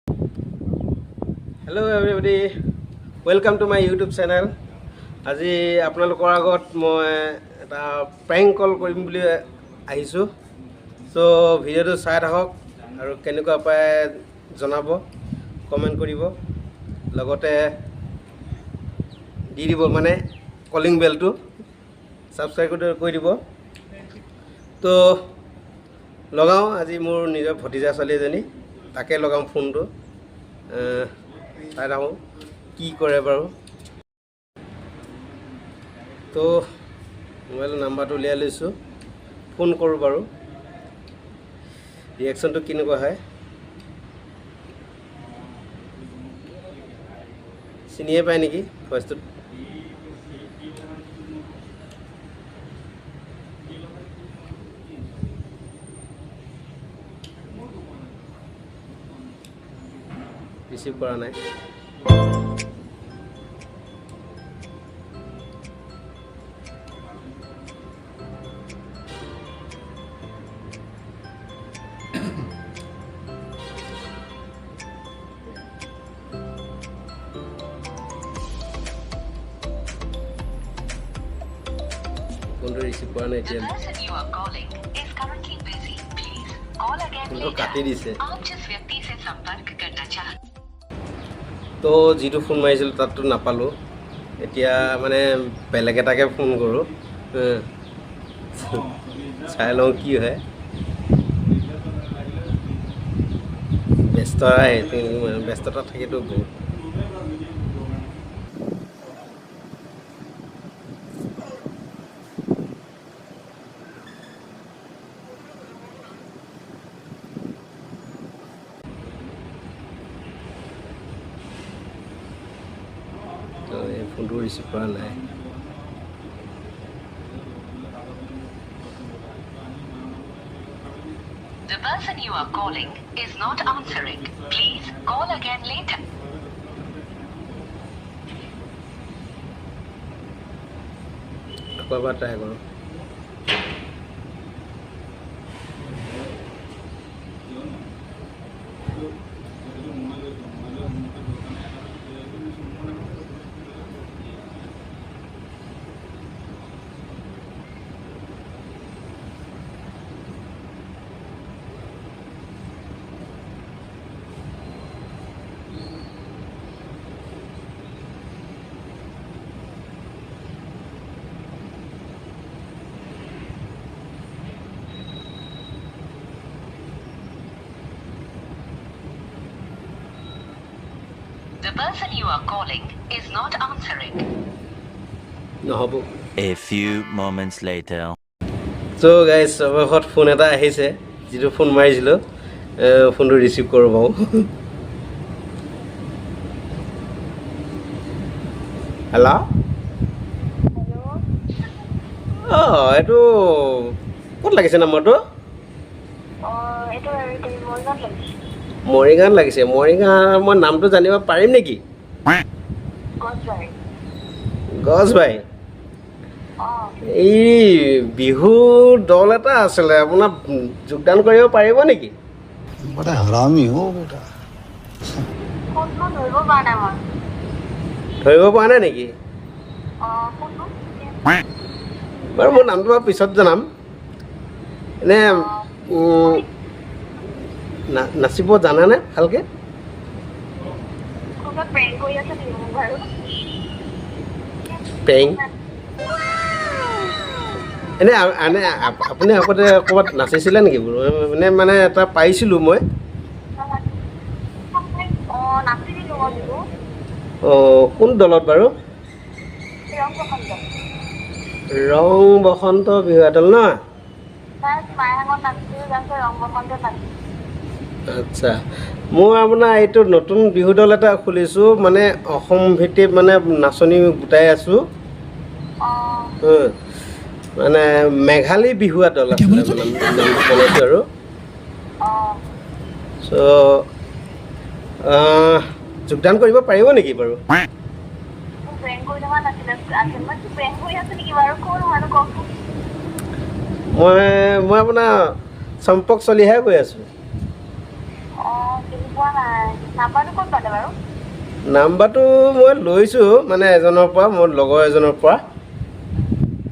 Hello everybody, welcome to my YouTube channel. আজি আপোনালোকৰ আগত মই এটা প্ৰেংক কল কৰিম বুলি আহিছোঁ। চ' ভিডিঅ'টো চাই থাকক আৰু কেনেকুৱা পায় জনাব, কমেণ্ট কৰিব, লগতে দি দিব মানে কলিং বেলটো ছাবস্ক্ৰাইব কৰি দিব। তো লগাওঁ, আজি মোৰ নিজৰ ভতিজা ছোৱালী এজনী, তাকে লগাম ফোনটো। চাই থাকোঁ কি কৰে বাৰু। তো মোবাইলৰ নাম্বাৰটো উলিয়াই লৈছোঁ, ফোন কৰোঁ বাৰু, ৰিয়েকশ্যনটো কেনেকুৱা হয়। চিনিয়ে পায় নেকি ভইচটোত? ৰিচিভ কৰা নাই। ফোনটো ৰিচিভ কৰা নাই The এতিয়া। person you are calling is currently busy. Please call again ফোনটো later. কাটি দিছে। आप जिस व्यक्ति से संपर्क करना चाह তো যিটো ফোন মাৰিছিলোঁ তাততো নাপালোঁ, এতিয়া মানে বেলেগ এটাকে ফোন কৰোঁ, চাই লওঁ কি হয়। ব্যস্ত, ব্যস্ততা থাকেতো বহুত। তো এই ফোনটো ৰিচিভ কৰা নাই। The person you are calling is not answering. Please call again later. আকৌ এবাৰ ট্ৰাই কৰোঁ। The person you are calling is not answering. নহ'ব। A few moments later. So' guys, অৱশেষত ফোন এটা আহিছে, যিটো ফোন মাৰিছিলোঁ ফোনটো ৰিচিভ কৰোঁ বাৰু। হেল্ল', অঁ, এইটো ক'ত লাগিছে নম্বৰটো? এইটো মৰিগাঁৱত লাগিছে। মৰিগাঁৱত লাগিছে। মৰিগাঁও, মই নামটো জানিব পাৰিম নেকি? গছবাৰী। গছবাৰী? অঁ। এই বিহু দল এটা আছিলে, আপোনাৰ যোগদান কৰিব পাৰিব নেকি? बड़ा हरामी हो बेटा। কোননো ধৰিব পৰা নাই মই। ধৰিব পৰা নাই নেকি? অঁ, কোননো? বাৰু, মোৰ নামটো বাৰু পিছত জনাম। এনে নাচিব জানানে ভালকৈ? কোনোবা প্ৰেংক কৰি আছে নেকি মোক বাৰু? প্ৰেংক? এনে এনে আপুনি আগতে ক'ৰবাত নাচিছিলে নেকি বাৰু? মানে মানে এটা পাইছিলোঁ মই। অঁ, নাচিছিলোঁ মই বিহু। অঁ, কোন দলত বাৰু? ৰং বসন্ত। ৰং বসন্ত বিহুৱা দল ন? ফাৰ্ষ্ট মাইহাঙত নাচিছিলোঁ, তাৰপিছত ৰং বসন্তত নাচিছিলোঁ। আচ্ছা, মই আপোনাৰ এইটো নতুন বিহু দল এটা খুলিছোঁ, মানে অসম ভিত্তিত মানে নাচনী গোটাই আছোঁ। অঁ। মানে মেঘালী বিহুৱা দল আছিলে, মানে নামটো বনাইছোঁ আৰু। অঁ। চ' যোগদান কৰিব পাৰিব নেকি বাৰু? মোক প্ৰেংক কৰি থকা নাছিলে আছিল, মই কি প্ৰেংক কৰি আছে নেকি বাৰু? কোন হয়নো কওকচোন। মই আপোনাৰ চম্পক চলিহাই কৈ আছোঁ। অঁ, চিনি পোৱা নাই। নাম্বাৰটো ক'ত পালে বাৰু? নাম্বাৰটো মই লৈছোঁ মানে এজনৰ পৰা, মোৰ লগৰ এজনৰ পৰা।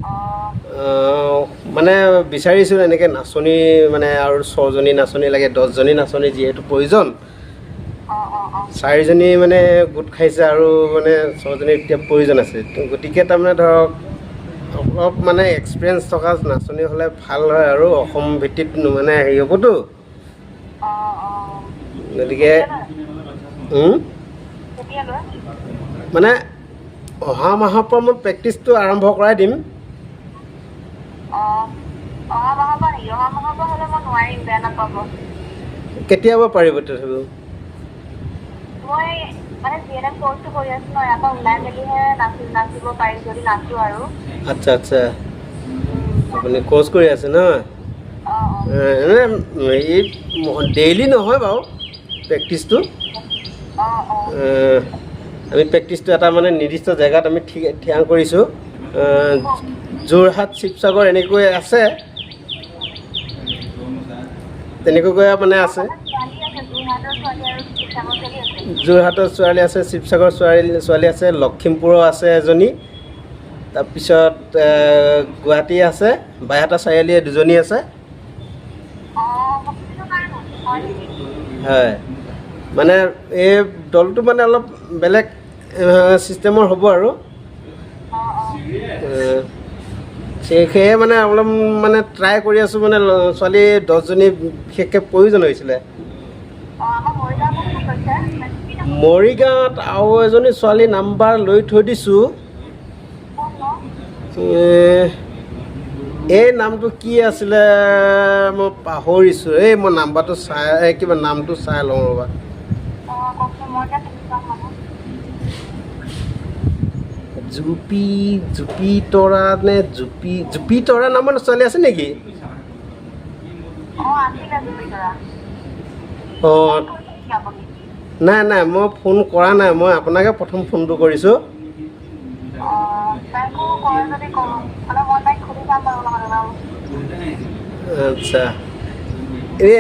অঁ। মানে বিচাৰিছোঁ এনেকৈ নাচনী, মানে আৰু ছজনী নাচনী লাগে, 10জনী নাচনী যিহেতু প্ৰয়োজন। অঁ অঁ অঁ চাৰিজনী মানে গোট খাইছে আৰু মানে ছজনী এতিয়া প্ৰয়োজন আছে। গতিকে তাৰমানে ধৰক অলপ মানে এক্সপিৰিয়েঞ্চ থকা নাচনী হ'লে ভাল হয় আৰু অসম ভিত্তিত মানে হেৰি হ'বতো। অঁ অঁ গতিকে উম, কেতিয়ালৈ? মানে অহা মাহৰ পৰা মই প্ৰেক্টিচটো আৰম্ভ কৰাই দিম। অঁ, অহা মাহৰ পৰা নেকি? অহা মাহৰ পৰা হ'লে মই নোৱাৰিম, বেয়া নাপাব। কেতিয়াবা পাৰিব তথাপিও? মই মানে জি এন এম কৰ্চটো কৰি আছোঁ ন, ইয়াৰ পৰা ওলাই মেলিহে নাচিব পাৰিম, যদি নাচো আৰু। আচ্ছা আচ্ছা, আপুনি কৰ্চ কৰি আছে নহয়? অঁ অঁ এনে এই ডেইলি নহয় বাৰু প্ৰেক্টিচটো। অঁ অঁ আমি প্ৰেক্টিচটো এটা মানে নিৰ্দিষ্ট জেগাত আমি থিৰাং কৰিছোঁ। যোৰহাট, শিৱসাগৰ এনেকৈ আছে, তেনেকুৱাকৈ মানে আছে। ছোৱালী আছে, যোৰহাটৰ ছোৱালী আৰু শিৱসাগৰ ছোৱালী আছে? যোৰহাটৰ ছোৱালী আছে, শিৱসাগৰ ছোৱালী আছে, লখিমপুৰৰ আছে এজনী, তাৰপিছত গুৱাহাটী আছে, বাইহাটা চাৰিআলিয়ে দুজনী আছে। অঁ, সেইটো কাৰণে হয় নেকি? হয়, মানে এই দলটো মানে অলপ বেলেগ ছিষ্টেমৰ হ'ব আৰু। অঁ অঁ এ, সেয়ে মানে অলপ মানে ট্ৰাই কৰি আছোঁ, মানে ছোৱালী 10জনী বিশেষকৈ প্ৰয়োজন হৈছিলে। অঁ, আমাৰ মৰিগাঁৱৰ কোনে কৈছে? মৰিগাঁৱত আৰু এজনী ছোৱালী নাম্বাৰ লৈ থৈ দিছোঁ। কোন ন? এ, এই নামটো কি আছিলে মই পাহৰিছোঁ। এই মই নাম্বাৰটো চাই, এই কিবা নামটো চাই লওঁ ৰ'বা। অঁ, কওকচোন, মই এতিয়া চিনি পাম মানে। জুপি জুপি তৰা নে জুপি জুপি তৰা নামৰ ছোৱালী আছে নেকি? অঁ, আছিলে জুপিতৰা। অঁ। ফোন কৰিছে নেকি আপুনি? নাই নাই, মই ফোন কৰা নাই, মই আপোনাকে প্ৰথম ফোনটো কৰিছোঁ। অঁ, তাইকো কৰে যদি কওঁ, মানে মই তাইক সুধি চাম বাৰু, নহ'লে বাৰু। আচ্ছা, এই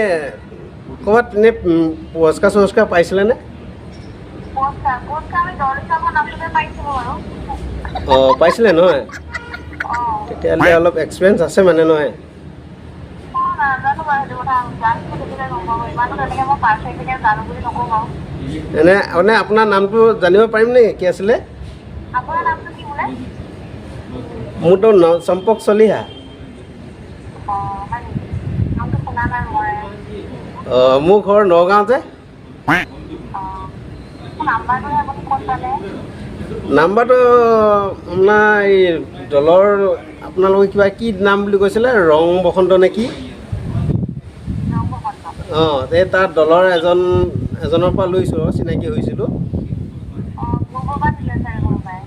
ক'ৰবাত এনেই পুৰস্কাৰ চুৰস্কাৰ পাইছিলেনে? পুৰস্কাৰ? পুৰস্কাৰ আমি দল হিচাপত নাচোতে পাইছিলোঁ বাৰু। অঁ, পাইছিলে নহয়? অঁ। তেতিয়াহ'লে অলপ এক্সপিৰিয়েঞ্চ আছে মানে নহয়? অঁ, নাজানো বাৰু সেইটো কথা, ডান্সটো দেখিলে গম পাব। ইমানো তেনেকৈ মই পাৰফেক্টকৈ জানো বুলি নকওঁ বাৰু। এনে মানে আপোনাৰ নামটো জানিব পাৰিম নেকি, কি আছিলে? আপোনাৰ নামটো কি বোলে? মোৰতো চম্পক চলিহা। অঁ, হয় নেকি? নামটো শুনা নাই মই। অঁ, মোৰ ঘৰ নগাঁৱতে। অঁ, মোৰ নাম্বাৰটো আপুনি ক'ত পালে? নাম্বাৰটো আপোনাৰ এই দলৰ আপোনালোকে কিবা কি নাম বুলি কৈছিলে, ৰং বসন্ত নে কি? ৰং বসন্ত। অঁ, এই তাৰ দলৰ এজনৰ পৰা লৈছোঁ আৰু চিনাকি হৈছিলোঁ। অঁ, গ্ৰুপৰ পৰা দিলে চাগে কোনোবাই।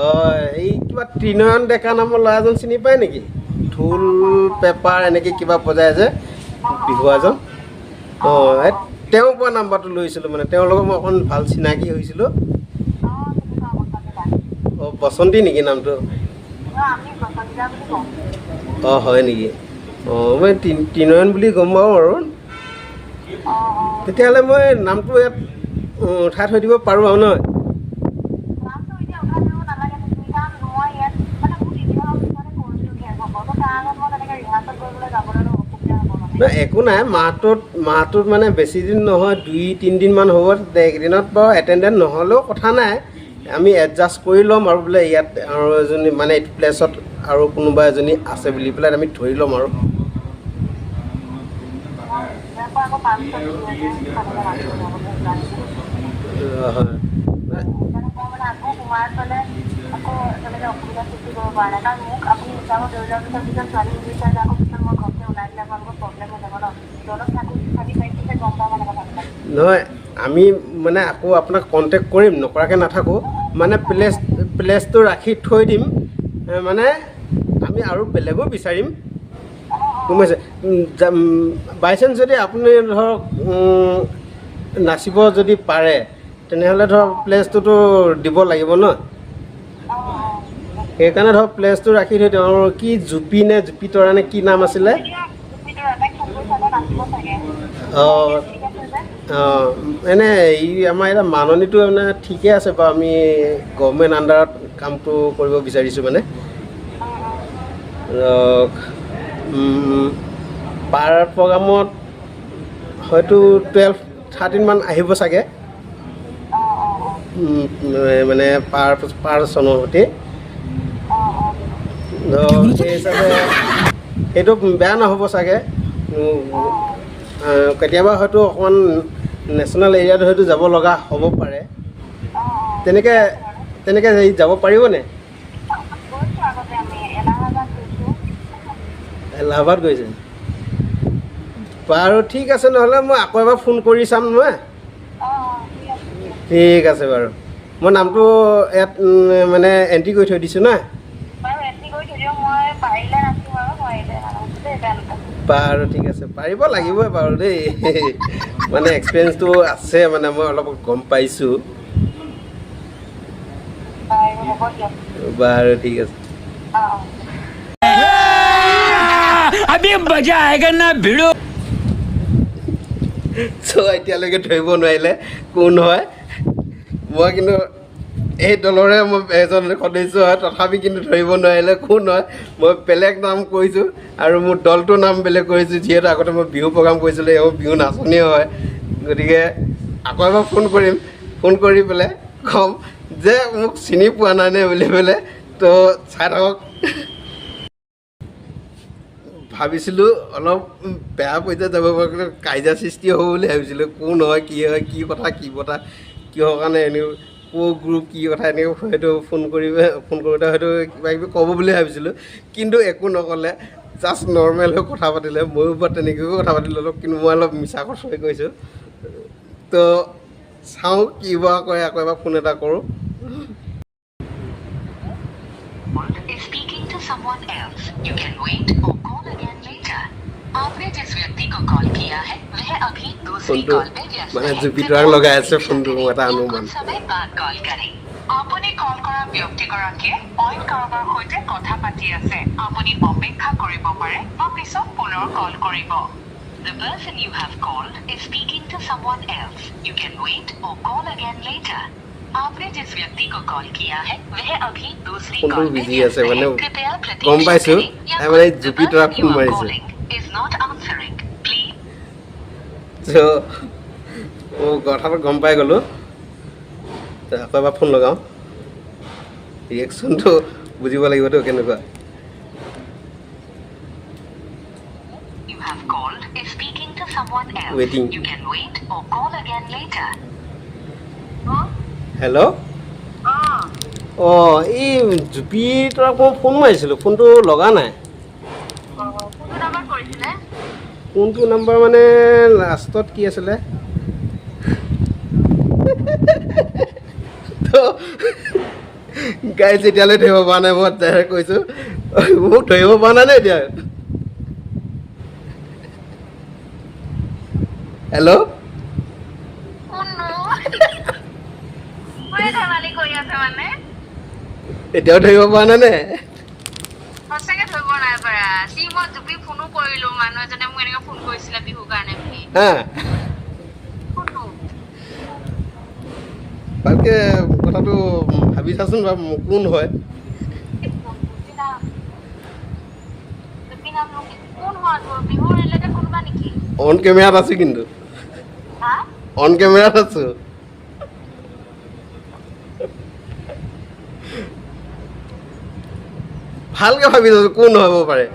অঁ, এই কিবা ত্ৰিনয়ন ডেকা নামৰ ল'ৰা এজন চিনি পায় নেকি? ঢোল পেপাৰ এনেকৈ কিবা বজায় যে বিহুৱাজন। অঁ, এই তেওঁৰ পৰা নাম্বাৰটো লৈছিলোঁ, মানে তেওঁৰ লগত মই অকণ ভাল চিনাকি হৈছিলোঁ। অঁ, চিনি পাওঁ, বসন্তিকা। অঁ, বসন্তী নেকি নামটো? নহয়, আমি বসন্তিকা বুলি কওঁ। অঁ, হয় নেকি? অঁ, মই ত্ৰিনয়ন বুলি গম পাওঁ আৰু। অঁ অঁ তেতিয়াহ'লে মই নামটো ইয়াত উঠাই থৈ দিব পাৰোঁ আৰু নহয়? নামটো এতিয়া উঠাই দিব নালাগে নেকি, কাৰণ মই ইয়াত মানে মোৰ 3 মাহৰ পিছতহে কৰ্চটো শেষ হ'ব। ত' তাৰ আগত মই তেনেকৈ ৰিহাৰ্চেল কৰিবলৈ যাবলৈ অলপ অসুবিধা হ'ব মানে। নহয়, একো নাই, মাহটোত মানে বেছি দিন নহয়, 2-3 দিনমান হ'ব। এইকেইদিনত বাৰু এটেণ্ডেণ্ট নহ'লেও কথা নাই, আমি এডজাষ্ট কৰি ল'ম আৰু বোলে ইয়াত আৰু এজনী মানে এইটো প্লেচত আৰু কোনোবা এজনী আছে বুলি পেলাই আমি ধৰি ল'ম আৰু। মই ইয়াৰ পৰা আকৌ পাৰ্মিশ্যন নিদিয়ে যে তেনেকৈ নাচিব যাবলৈ, সেইকাৰণে। হয়। সেইকাৰণে মই মানে আকৌ সোমাই পেলাই আকৌ তেনেকৈ অসুবিধাৰ সৃষ্টি কৰিব পৰা নাই, কাৰণ মোক আপুনি হিচাপত ধৰি লোৱাৰ পিছত পিছত ছোৱালী নিবিচাৰিলে আকৌ পিছত মই ঘপকৈ ওলাই দিলে আপোনালোকৰ প্ৰব্লেম হৈ যাব ন। দলত থাকোঁ, থাকি পাইছোঁ যে গম পাওঁ মানে কথাবিলাক। নহয়, আমি মানে আকৌ আপোনাক কণ্টেক্ট কৰিম, নকৰাকৈ নাথাকোঁ। মানে প্লেচটো ৰাখি থৈ দিম, মানে আমি আৰু বেলেগো বিচাৰিম, গম পাইছে? বাই চান্স যদি আপুনি ধৰক নাচিব যদি পাৰে, তেনেহ'লে ধৰক প্লেচটোতো দিব লাগিব ন। অঁ অঁ সেইকাৰণে ধৰক প্লেচটো ৰাখি থৈ দিওঁ। আৰু কি জুপি নে জুপি তৰা নে কি নাম আছিলে? এতিয়া জুপিতৰা, তাইক ফোন কৰি চালে নাচিব চাগে। অঁ। ঠিক আছে যে। অঁ, এনে এই আমাৰ এতিয়া মাননিটো মানে ঠিকে আছে বাৰু, আমি গভমেণ্ট আণ্ডাৰত কামটো কৰিব বিচাৰিছোঁ মানে। ধৰক পাৰ প্ৰগ্ৰামত হয়তো 12-13 মান আহিব চাগে, মানে পাৰ পাৰ্চনৰ সৈতে। ধৰক সেই হিচাপে সেইটো বেয়া নহ'ব চাগে। কেতিয়াবা হয়তো অকণমান নেশ্যনেল এৰিয়াত হয়তো যাব লগা হ'ব পাৰে, তেনেকৈ তেনেকৈ হেৰি যাব পাৰিবনে? গৈছোঁ আগতে, আমি এলাহাবাদ গৈছোঁ। এলাহাবাদ গৈছে? বাৰু ঠিক আছে, নহ'লে মই আকৌ এবাৰ ফোন কৰি চাম নহয়। অঁ, ঠিক আছে। ঠিক আছে বাৰু, মই নামটো ইয়াত মানে এণ্ট্ৰি কৰি থৈ দিছোঁ না। বাৰু, এণ্ট্ৰি কৰি থৈ দিয়ক, মই পাৰিলে নাচিম আৰু নোৱাৰিলে নানাচো দেই, বেয়া নাপাব। বাৰু ঠিক আছে, পাৰিব লাগিবই বাৰু দেই, মানে এক্সপিৰিয়েঞ্চটো আছে, মানে মই অলপ গম পাইছোঁ। বাৰু, হ'ব দিয়ক। বাৰু ঠিক আছে। অঁ। अभी मजा आएगा ना भिड़ो। চ' এতিয়ালৈকে ধৰিব নোৱাৰিলে কোন হয়। মই কিন্তু এই দলৰে মই এজন সদস্য হয়, তথাপি কিন্তু ধৰিব নোৱাৰিলে কোন হয়। মই বেলেগ নাম কৈছোঁ আৰু মোৰ দলটোৰ নাম বেলেগ কৰিছোঁ, যিহেতু আগতে মই বিহু প্ৰগ্ৰাম কৰিছিলোঁ, এওঁ বিহু নাচনী হয়। গতিকে আকৌ এবাৰ ফোন কৰিম, ফোন কৰি পেলাই ক'ম যে মোক চিনি পোৱা নাই নে বুলি পেলাই। তো চাই থাকক। ভাবিছিলোঁ অলপ বেয়া পৰ্যায়ত যাব পাৰে, কিন্তু কাজিয়া সৃষ্টি হ'ব বুলি ভাবিছিলোঁ। কোন হয়, কি হয়, কি কথা কি বতৰা, কিহৰ কাৰণে এনে ক'ৰ গ্ৰুপ কি কথা, এনেকৈ হয়তো ফোন কৰিব, ফোন কৰোঁতে হয়তো কিবা কিবি ক'ব বুলি ভাবিছিলোঁ, কিন্তু একো নক'লে, জাষ্ট নৰ্মেল হৈ কথা পাতিলে। ময়ো বাৰু তেনেকৈও কথা পাতিলোঁ অলপ, কিন্তু মই অলপ মিছা কথাই কৈছোঁ। তো চাওঁ কি বা কয়, আকৌ এবাৰ ফোন এটা কৰোঁ। Is speaking to someone else. You can wait or call again later. आपने जिस व्यक्ति को कॉल किया है वह अभी दूसरी ফোনটো कॉल पे व्यस्त মানে है। জুপিতৰাক कृपया লগাই আছে प्रतीक्षा ফোনটো, करें মোৰ এটা या অনুমান। कुछ समय बाद কল करें। আপুনি কল কৰা ব্যক্তিগৰাকীয়ে অইন কাৰোবাৰ সৈতে কথা পাতি আছে। আপুনি অপেক্ষা কৰিব পাৰে বা পিছত পুনৰ কল কৰিব। The person you have called is speaking to someone else. You can wait or call again later. आपने जिस व्यक्ति को कॉल किया है वह अभी दूसरी ফোনটো कॉल पे বিজি व्यस्त আছে है। মানে कृपया গম प्रतीक्षा পাইছোঁ, करें या তাই মানে the জুপিতৰাক person phone you are মাৰিছে। calling is not answering. Please চ' কথাটো গম পাই গ'লোঁ। আকৌ এবাৰ ফোন লগাওঁ, ৰিয়েকশ্যনটো বুজিব লাগিবতো কেনেকুৱা। you have called is speaking to someone else. Waiting. You can wait or call again later. Hello, অঁ, এই জুপিতৰাক মই ফোন মাৰিছিলোঁ, ফোনটো লগা নাই। কোনটো নাম্বাৰ কৰিছিলে? কোনটো নাম্বাৰ মানে লাষ্টত কি আছিলে? তো গাইজ, এতিয়ালৈ ধৰিব পৰা নাই, মই ডাইৰেক্ট কৈছোঁ, মোক ধৰিব পৰা নাই নে এতিয়া? হেল্ল'। কোননো? মোৰে ধেমালি কৰি আছে মানে। এতিয়াও ধৰিব পৰা নাই নে? সঁচাকে ধৰিব নাই পৰা। চি, মই জুপি ফোনো কৰিলো, মানুহ এজনে মোক এনেকে ফোন কৰিছিলে বিহুৰ কাৰণে বুলি। হা। কোননো? ভালকে কথাটো ভাবি চাচোন বাৰু, কোন হয়। জুপি নাম কোন হয়? বিহু ৰিলেটেড কোনোবা নেকি? অন কেমেৰাত আছোঁ কিন্তু। হা? অন কেমেৰাত আছোঁ। ভালকে ভাবি চাচোন কোন হ'ব পাৰে।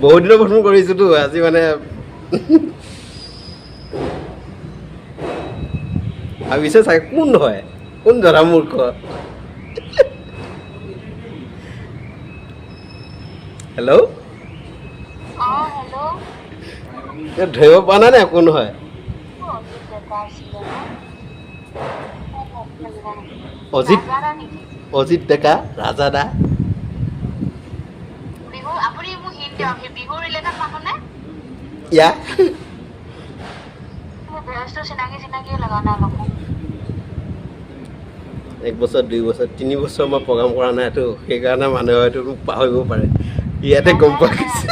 বহুত দিনৰ ফোন কৰিছোঁতো আজি, মানে ভাবিছে চাগে কোন হয়, কোন জধা মূৰ্খ। হেল্ল'। অঁ, হেল্ল'। ধৰিব পৰা নাই নে কোন হয়? অজিত ডেকা আছিলে ন? অজিত। ৰাজাদা নেকি? অজিত ডেকা, ৰাজা দা। বিহু, আপুনি মোক হিণ্ট দিয়ক, বিহু ৰিলেটেড মানুহ নে? ইয়া। মোৰ ভইচটো চিনাকি চিনাকি লগা নাই অলপো। এক বছৰ, 2 বছৰ, 3 বছৰ মই প্ৰগ্ৰাম কৰা নাইতো, সেইকাৰণে মানুহে হয়তো মোক পাহৰিব পাৰে। ইয়াতে গম পোৱা গৈছে।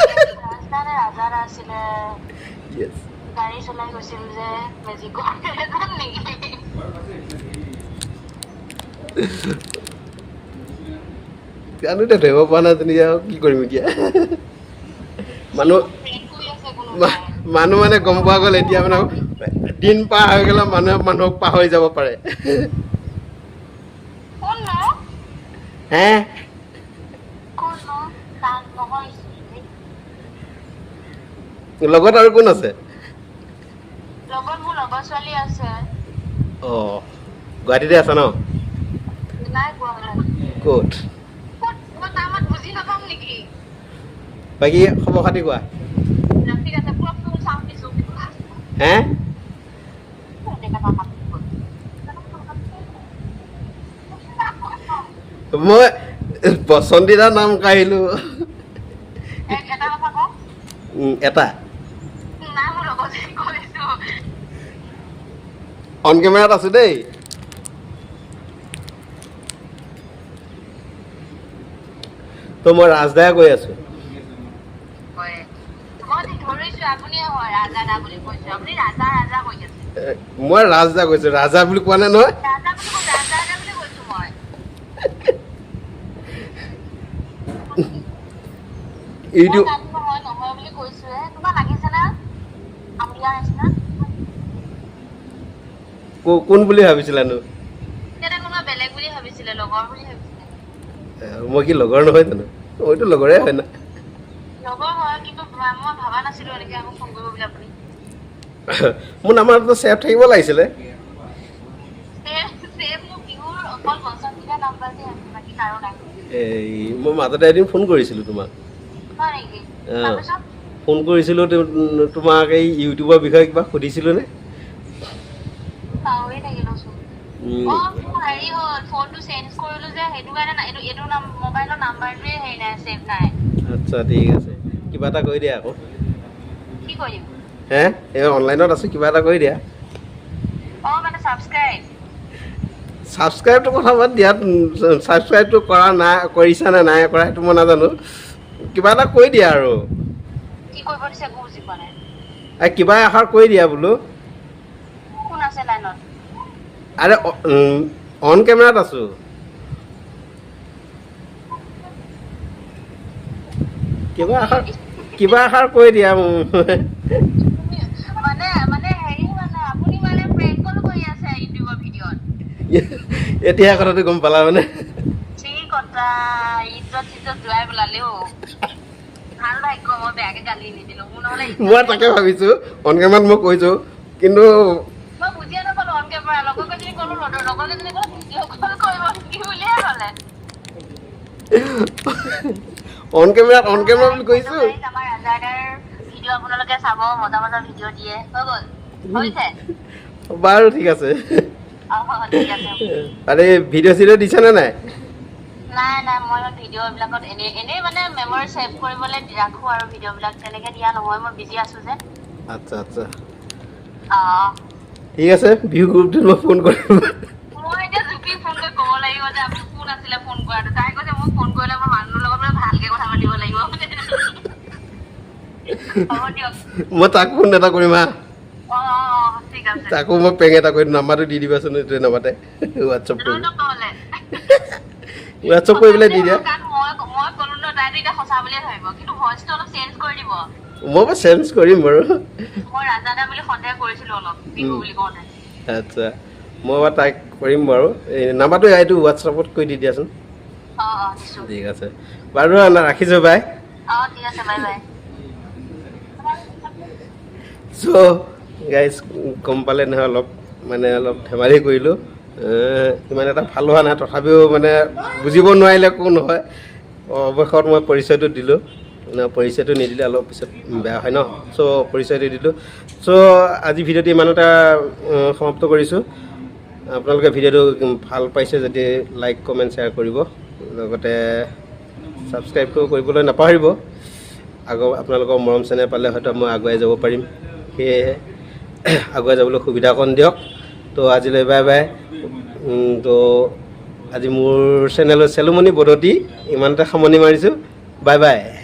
ৰাজদা নে ৰাজাদা আছিলে? Yes. গাড়ী চলাই গৈছিল যে মেজিকৰ এজন নেকি? জানো এতিয়া ধৰিব পৰা নাই তেনেকে আৰু কি কৰিম এতিয়া। মানুহ প্ৰেংক কৰি আছে কোনোবাই। মানুহ মানে গম পোৱা গ'ল এতিয়া, মানে দিন পাৰ হৈ গ'লে মানুহে মানুহক পাহৰি যাব পাৰে। কোন নো? হে? কোন নো? তাক নহয়। লগত আৰু কোন আছে? লগত মোৰ লগৰ ছোৱালী আছে। অঁ, গুৱাহাটীতে আছা ন? নাই গুৱাহাটীত। ক'ত? ক'ত মই তাৰ মাত বুজি নাপাম নেকি? বাকী খবৰ খাতি কোৱা। ঠিক আছে, পুৰা ফুল চাউণ্ড দিছো। হে? মই বসন্তীদাৰ নাম কাঢ়িলোঁ। এটা কথা কওঁ। এটা। নাই, মোৰ লগত কৈছো। অন কেমেৰাত আছো দেই। তো মই ৰাজদায়ে কৈ আছো। হয়, মই ধৰিছো আপুনিয়ে হয়, ৰাজা দা বুলি কৈছো। আপুনি ৰাজা ৰাজা কৈ আছে। মই ৰাজদা কৈছো, ৰাজা বুলি কোৱা নাই নহয়। ৰাজা বুলি কৈছো, ৰাজা দা বুলি কৈছো মই। ইউটিউব মই জানো নহয়, নহয় বুলি কৈছোহে। তোমাৰ লাগিছে না আমলীয়া নিচিনা? কোন বুলি ভাবিছিলানো? তেতিয়া কোনোবা বেলেগ বুলি ভাবিছিলে, লগৰ বুলি ভাবিছিলে। মই কি লগৰ নহয় জানো? মইতো লগৰে হয় না। লগৰ হয়, কিন্তু মই ভবা নাছিলো এনেকে আকৌ ফোন কৰিব বুলি আপুনি। মোৰ নাম্বাৰটো ছেভ থাকিব লাগিছিলে। ছেভ মোৰ বিহুৰ অকল বসন্তীদা নাম্বাৰটোহে আছে, বাকী কাৰো নাই। এই মই মাজতে এদিন ফোন কৰিছিলোঁ তোমাক। হয় নেকি? অ। তাৰপিছত? ফোন কৰিছিলোঁ তোমাক, এই ইউটিউবৰ বিষয়ে কিবা সুধিছিলোঁ নে? পাহৰি থাকিলোচোন। অ, মোৰ হেৰি হ'ল, ফোনটো চেঞ্জ কৰিলো যে, সেইটো কাৰণে এইটো নাম মোবাইলৰ নাম্বাৰটোৱে হেৰি নাই, ছেভ নাই। আচ্ছা, ঠিক আছে, কিবা এটা কৰি দিয়া আকৌ। কি কৰিম? হে, এই অনলাইনত আছোঁ, কিবা এটা কৰি দিয়া। অ, মানে ছাবস্ক্ৰাইব? ছাবস্ক্ৰাইবটো কথা বাদ দিয়া, ছাবস্ক্ৰাইবটো কৰা নাই, কৰিছা নে নাই কৰা সেইটো মই নাজানো। কিবা এটা কৰি দিয়া আৰু। কি কৰিব দিছে একো বুজি পোৱা নাই। এই কিবা এষাৰ কৰি দিয়া বোলো। কোন আছে লাইনত? আৰে অন কেমেৰাত আছোঁ। কিবা এষাৰ কৈ দিয়া। মানে মানে হেৰি, মানে আপুনি মানে প্ৰেংক কল কৰি আছে ইউটিউবৰ ভিডিঅ'ত? এতিয়া কথাটো গম পালা মানে। ঠিক কথা, ইজ্জত চিজ্জত যোৱাই পেলালে অ'। ভাল ভাগ্য মই বেয়াকে গালি নিদিলো, মোৰ নহ'লে ইজ্জত। মই তাকে ভাবিছোঁ, অন কেমেৰাত মই কৈছোঁ কিন্তু। মই বুজিয়ে নাপালো অন কেমেৰা। লগৰ কেইজনী ক'লো, লগৰ কেইজনী ক'লে ভিডিঅ' কল কৰিব নেকি বুলিয়ে ক'লে। অন কেমেৰাত, অন কেমেৰা বুলি কৈছোঁ। Guys, আমাৰ ৰাজাদাৰ ভিডিঅ' আপোনালোকে চাব, মজা মজা ভিডিঅ' দিয়ে। হৈ গ'ল, হৈছে। বাৰু, ঠিক আছে। অ, ঠিক আছে। আৰে ভিডিঅ' চিডিঅ' দিছেনে নাই? নাই নাই, মই ইমান ভিডিঅ' এইবিলাকত এনেই এনেই মানে মেমৰি ছেভ কৰিবলৈ ৰাখো আৰু ভিডিঅ' বিলাক তেনেকে দিয়া নহয়, মই বিজি আছো যে। আচ্ছা। অ। ঠিক আছে, বিহু গ্ৰুপটোত মই ফোন কৰিম। মই এতিয়া জুপি ফোন কৰি ক'ব লাগিব যে আপুনি কোন আছিলে ফোন কৰাটো। তাই কৈছে মোক ফোন কৰিলে মই মানুহটোৰ লগত মানে ভালকে কথা পাতিব লাগিব। হ'ব দিয়ক। মই তাক ফোন এটা কৰিম হা। অ, ঠিক আছে। তাকো মই প্ৰেংক এটা কৰিম। নাম্বাৰটো দি দিবাচোন, এইটোৱে নাম্বাৰতে হোৱাটছআপ লৈ কৰিম। লওক নহ'লে। হোৱাটছআপ কৰি পেলাই দি দিয়া। কাৰণ মই ক'লো ন, তাইতো এতিয়া সঁচা বুলিয়ে ভাবিব, কিন্তু ভইচটো অলপ চেঞ্জ কৰি দিব। মই বাৰু চেঞ্জ কৰিম বাৰু। মই ৰাজাদা বুলি সন্দেহ কৰিছিলো অলপ বিহু বুলি কওঁতে। আচ্ছা, মই বাৰু তাইক কৰিম বাৰু। এই নাম্বাৰটো এইটো হোৱাটছআপত কৰি দি দিয়াচোন। অ, দিছো। ঠিক আছে বাৰু, ৰাখিছোঁ, বাই। অ, ঠিক আছে, বাই বাই। চ' গাইজ, গম পালে নহয়, অলপ মানে অলপ ধেমালি কৰিলোঁ। ইমান এটা ভাল হোৱা নাই, তথাপিও মানে বুজিব নোৱাৰিলে কোন হয়। অৱশেষত মই পৰিচয়টো দিলোঁ। মানে পৰিচয়টো নিদিলে অলপ পিছত বেয়া হয় ন, চ' পৰিচয়টো দিলোঁ। চ' আজি ভিডিঅ'টো ইমানতে সমাপ্ত কৰিছোঁ। আপোনালোকে ভিডিঅ'টো ভাল পাইছে যদি লাইক, কমেণ্ট, শ্বেয়াৰ কৰিব, লগতে ছাবস্ক্ৰাইবটো কৰিবলৈ নাপাহৰিব। আগৰ আপোনালোকৰ মৰম চেনেহ পালে হয়তো মই আগুৱাই যাব পাৰিম, সেয়েহে আগুৱাই যাবলৈ সুবিধা অকণ দিয়ক। তো আজিলৈ বাই বাই। তো আজি মোৰ চেনেলৰ চেলুমণি বদতি ইমানতে সামৰণি মাৰিছোঁ। Bye bye.